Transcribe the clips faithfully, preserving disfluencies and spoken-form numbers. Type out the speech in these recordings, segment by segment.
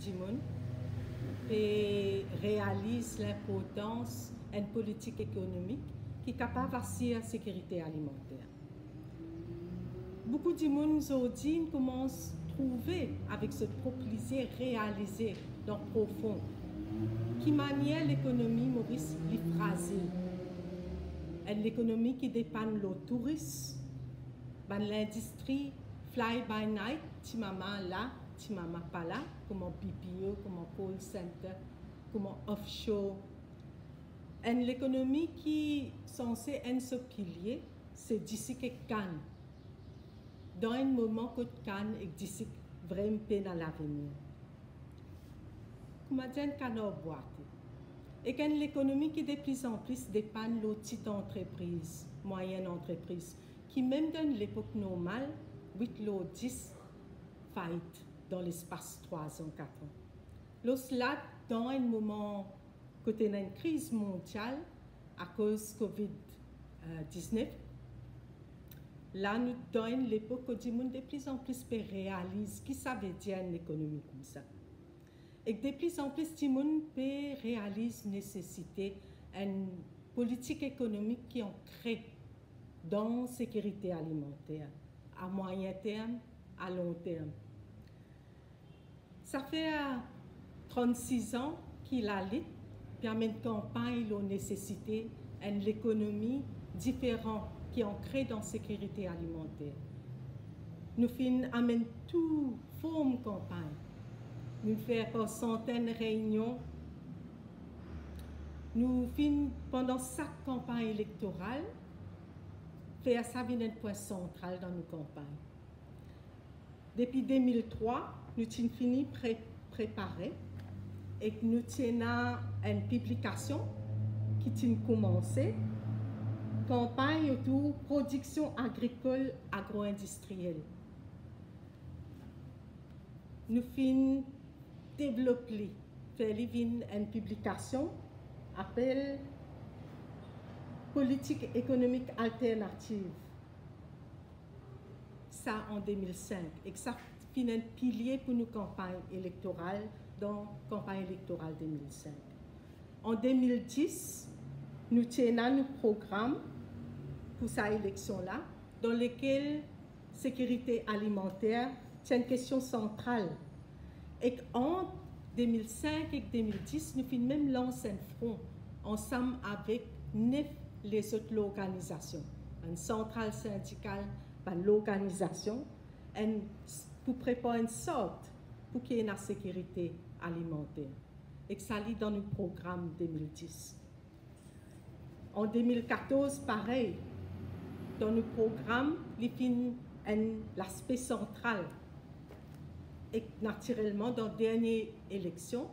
dimoun pe realiz linportans enn politik ekonomik ki kapav asir sekirite alimanter. Boukou dimoun zordi inn koumans trouve avek zot prop lizie, realize dan profon ki manier lekonomi Moris li frazil. Enn lekonomi ki depann lor touris, bann lindistri fly by night, ti mama la, ti mama pa la, kouma B P O, kouma call center, kouma offshore. Enn lekonomi ki sanse enn so pilie, se disik ek kann. Dan enn moman kot kann ek disik vremem pena lavenir. Kouma dir enn kanar bwate. Ek enn lekonomi ki deplizanplis depann lor tit antrepriz, mwayenn antrepriz, ki mem dan enn lepok normal, wit lor dis fait dan lespas trwa an, kat an. Lor sla, dan enn moman kot ena enn kriz mondial akoz Covid diznef, la nou dan enn lepok kot dimoun deplizanplis pe realiz ki savedir enn lekonomi koumsa. Ek deplizanplis dimoun pe realiz nesesite enn politik ekonomik ki ankre dan sekirite alimanter, a mwayin term, a lon term. Sa fer trannsis an ki lalit pe amenn kanpagn lor nesesite enn lekonomi diferan ki ankre dan sekirite alimanter. Nou finn amenn tou form kanpagn. Nou fer par santenn reynion. Nou finn, pandan sak kanpagn elektoral, fer sa vinn enn pwin santral dan nou kanpagn. Depi de mil trwa, nou ti fini pre-, prepare ek nou ti ena enn piblikasion ki ti koumanse, kanpagn otour prodiksion agrikol agro-indistriel. Nou finn devlop li, fer li vinn enn piblikasion, apel Politik Ekonomik Alternativ. Sa an de mil sink, ek sa finn enn pilie pou nou kanpagn elektoral, dan kanpagn elektoral de mil sink. An de mil dis, nou ti ena nou program pou sa eleksion la, dan lekel sekirite alimanter ti enn kestion santral. Ek ant de mil sink ek de mil dis, nou finn mem lans enn fron ansam avek nef lezot lorganizasion, bann santral sindikal, bann lorganizasion, enn, pou prepar enn sart pou ki ena sekirite alimanter. Ek sa li dan nou program de mil dis. An de mil katorz, parey, dan nou program, li finn enn laspe santral. Ek natirelman, dan dernie eleksion,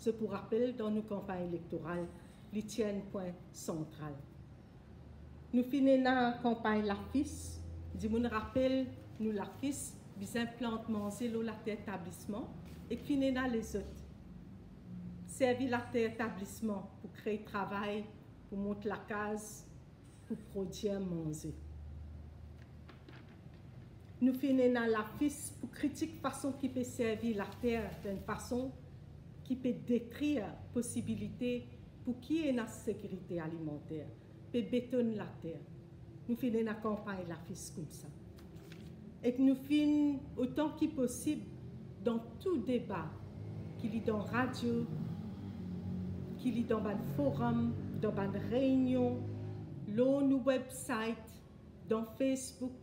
zot pou rapel, dan nou kanpagn elektoral, li ti enn pwin santral. Nou finn ena kanpagn lafis, dimoun rapel nou lafis, bizin plant manze lor later tablisman, ek finn ena lezot. Servi later tablisman pou kree travay, pou mont lakaz, pou prodir manze. Nou finn ena lafis pou kritik fason ki pe servi later dan enn fason ki pe detrir posibilite pou ki ena sekirite alimanter, pe betonn later. Nou finn ena kanpagn lafis koumsa. Ek nou finn, otan ki posib, dan tou deba, ki li dan radio, ki li dan bann forum, dan bann reynion, lor nou website, dan Facebook,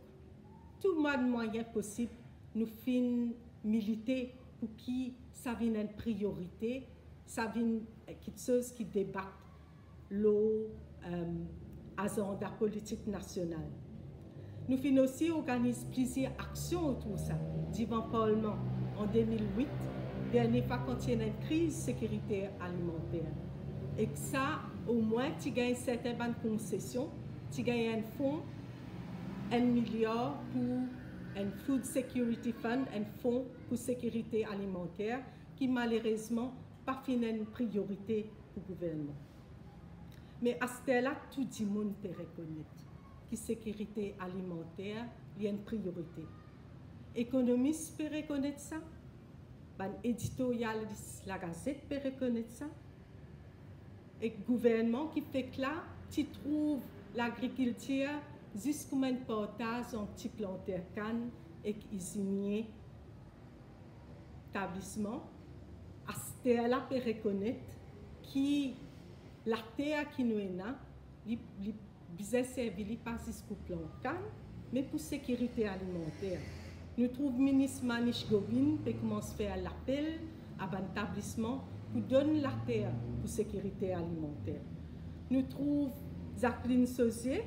tou bann mwayin posib, nou finn milite pou ki sa vinn enn priorite, sa vinn, eh, kiksoz ki debat lor, eh, azanda politik nasional. Nou finn osi organiz plizier aksion otour sa, divan Parlman an de mil wit, dernie fwa kan ti ena enn kriz sekirite alimanter. Ek sa, omwin ti gagn sertin bann konsesion, ti gagn enn fon, enn miliar pou enn Food Security Fund, enn fon pou sekirite alimanter, ki malerezman pa finn enn priorite pou gouvernman. Me asterla, tou dimoun pe rekonet ki sekirite alimanter, li enn priorite. Ekonomis pe rekonet sa, Bann editoryalis Lagazet pe rekonet sa. Ek gouvernman ki fek la ti trouv lagrikiltir zis kouma enn partaz ant ti planter kann ek izinier tablisman. Aster la pe rekonet ki later ki nou ena, li, li bizin servi li pa zis pou plant kann, me pou sekirite alimanter. Nou trouv minis Manish Gobin pe koumans fer lapel a bann tablisman pou donn later pou sekirite alimanter. Nou trouv Jacqueline Sauzier,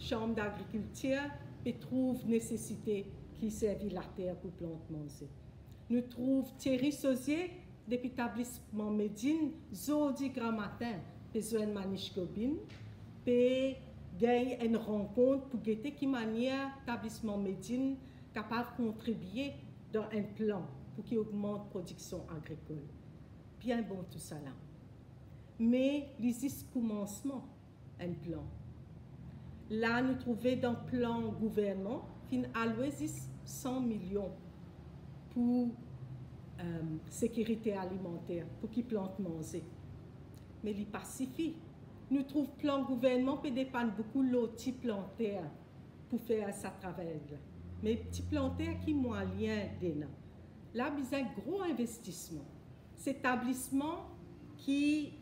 Chambre d'Agriculture, pe trouv nesesite ki servi later pou plant manze. Nou trouv Thierry Sauzier, depi tablisman Medin, zordi gramatin, pe zwenn Manish Gobin, pe gagn enn rankont pou gete ki manier tablisman Medin kapav kontribie dan enn plan pou ki ogmant prodiksion agrikol. Bien bon tousala. Me li zis koumansman enn plan. La nou trouve dan plan gouvernman finn aloue zis san milion pou, eh, sekirite alimanter, pou ki plant manze. Me li pa sifi. Nou trouv plan gouvernman pe depann boukou lor ti planter pou fer sa travay la. Me ti planter ki mwayin ena? La bizin gro investisman. Se tablisman ki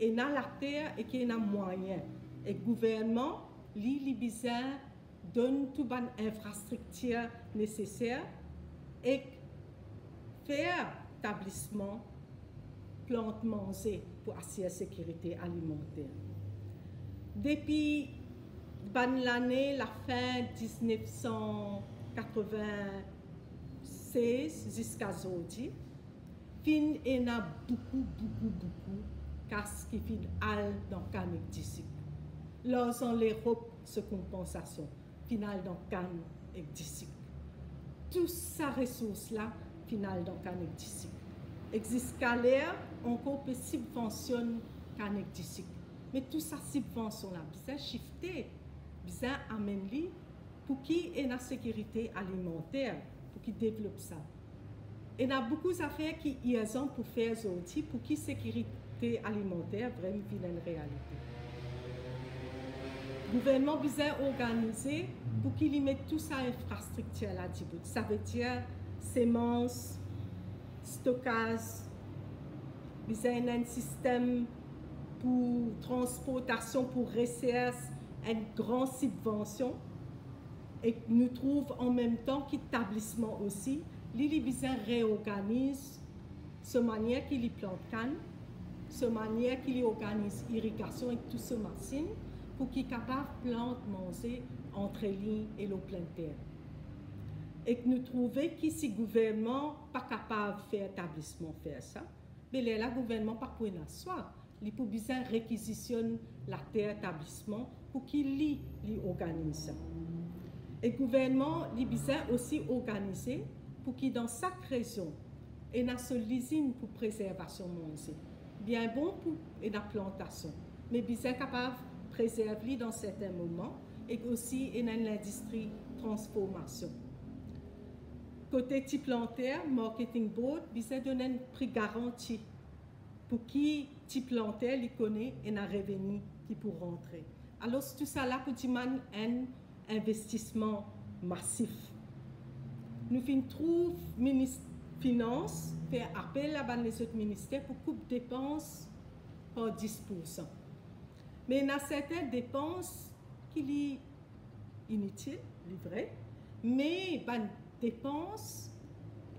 ena later e ki ena mwayin. E gouvernman, li, li bizin donn tou bann infrastriktir neseser ek fer tablisman plant manze pou asir sekirite alimanter. Depi bann lane lafin diznef san katreven-sez ziska zordi, finn ena boukou, boukou, boukou kas ki finn al dan kann ek disik. Larzan Lerop, so konpansasion, finn al dan kann ek disik. Tou sa resours la finn al dan kann ek disik. Ek ziska ler ankor pe sibvansionn kann ek disik. Me tou sa sibvansion la bizin shifte, bizin amenn li pou ki ena sekirite alimanter, pou ki devlop sa. Ena boukou zafer ki irzan pou fer zordi pou ki sekirite alimanter vremem vinn enn realite. Gouvernman bizin organize pou ki li met tou sa infrastriktir la dibout. Savedir semans, stokaz, bizin ena enn sistem pou transportasion, pou resers, enn gran sibvansion. Ek nou trouv anmemtan ki tablisman osi, li, li bizin reorganiz so manier ki li plant kann, so manier ki li organiz irigasion ek tou so masinn, pou ki kapav plant manze antre lign e lor plenter. Ek nou trouve ki si gouvernman pa kapav fer tablisman fer sa, be lerla gouvernman pa pou ena swa, li pou bizin rekizisionn later tablisman pou ki li, li organiz sa. E gouvernman, li bizin osi organize pou ki dan sak rezion ena so lizinn pou prezervasion manze. Bien bon pou ena plantasion, me bizin kapav prezerv li dan sertin moman, ek osi ena enn lindistri transformasion. Kote ti planter, Marketing Board bizin donn enn pri garanti pou ki ti planter li kone ena reveni ki pou rantre. Alor, tou sa la pou dimann enn investisman masif. Nou finn trouv minis finans fer apel a bann lezot minister pou koup depans par dis poursan. Me ena sertin depans ki li initil, li vre, me bann depans,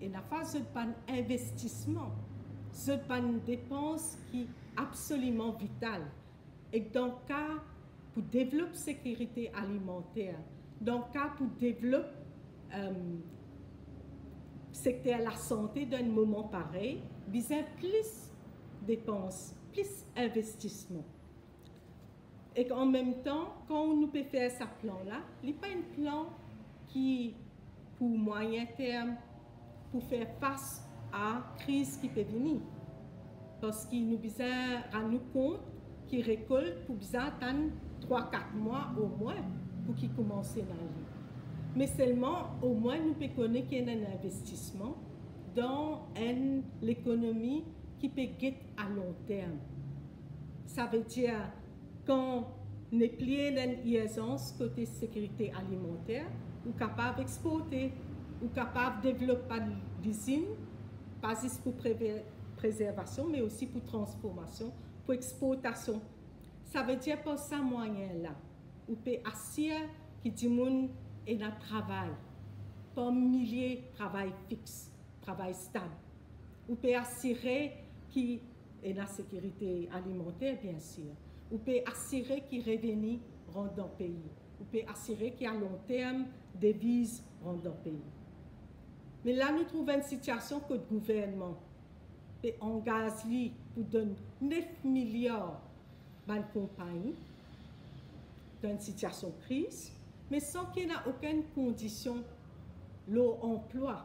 ena fwa zot bann investisman, zot bann depans ki absoliman vital. Ek dan ka pou devlop sekirite alimanter, dan ka pou devlop, eh, sekter lasante dan enn moman parey, bizin plis depans, plis investisman. Ek anmemtan, kan nou pe fer sa plan la, li pa enn plan ki pou mwayin term, pou fer fas a kriz ki pe vini. Parski nou bizin rann nou kont ki rekolt pou bizin atann trwa, kat mwa omwin pou ki koumans ena li. Me selman, omwin nou pe kone ki ena enn investisman, dan enn lekonomi ki pe get a long term. Savedir, kan nepli ena enn irzans kote sekirite alimanter, ou kapav exporte, ou kapav devlop bann lizinn, pa zis pou preve-, prezervasion, me osi pou transformasion, pou exportasion. Savedir, par sa mwayin la, ou pe asir ki dimoun ena travay, par milie travay fix, travay stab. Ou pe asire ki ena sekirite alimanter, biensir. Ou pe asire ki reveni rant dan pei. Ou pe asire ki a long term, deviz rant dan pei. Me la, nou trouv enn sitiasion kot gouvernman pe angaz li pou donn nef miliar bann konpagni dan enn sitiasion kriz, me san ki ena okenn kondision lor anplwa,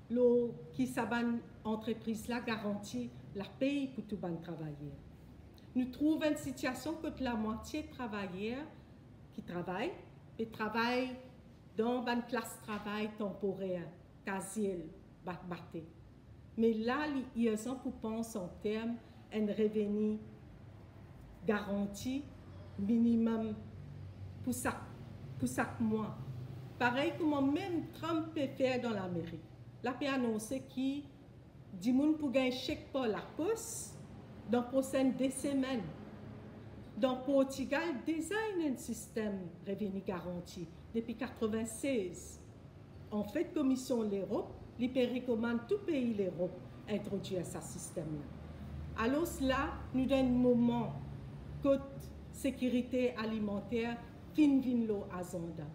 lor ki sa bann antrepriz la garanti lapey pou tou bann travayer. Nou trouv enn sitiasion kot lamwatie travayer ki travay, pe travay dan bann plas travay tanporer, kaziel, bat-bate. Me la, li irzan pou pans an term enn reveni garanti minimem pou sak, pou sak mwa. Parey kouma mem Trump pe fer dan Lamerik. La pe anonse ki dimoun pou gagn sek par lapos dan prosenn de semenn. Dan Portigal, deza ena enn sistem reveni garanti depi katreven-sez. Anfet, Komisyon Lerop, li pe rekomann tou pei Lerop introdwir sa sistem la. Alor la, nou dan enn moman kot sekirite alimanter finn vinn lor azanda,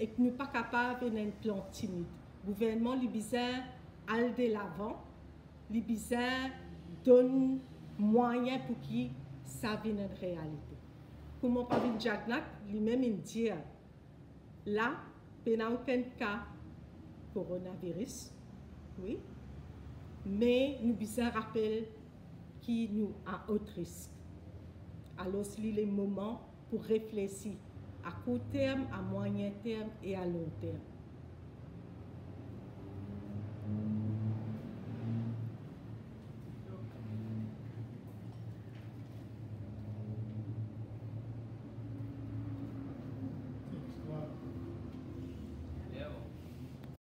ek nou pa kapav ena enn plan timid. Gouvernman, li bizin al delavan, li bizin donn mwayin pou ki sa vinn enn realite. Kouma Pravin Jugnauth limem inn dir, la, pena okenn ka koronaviris, wi, me nou bizin rapel ki nou a ot risk. Alor, li le moman pou reflesi a kour term, a mwayin term e a long term.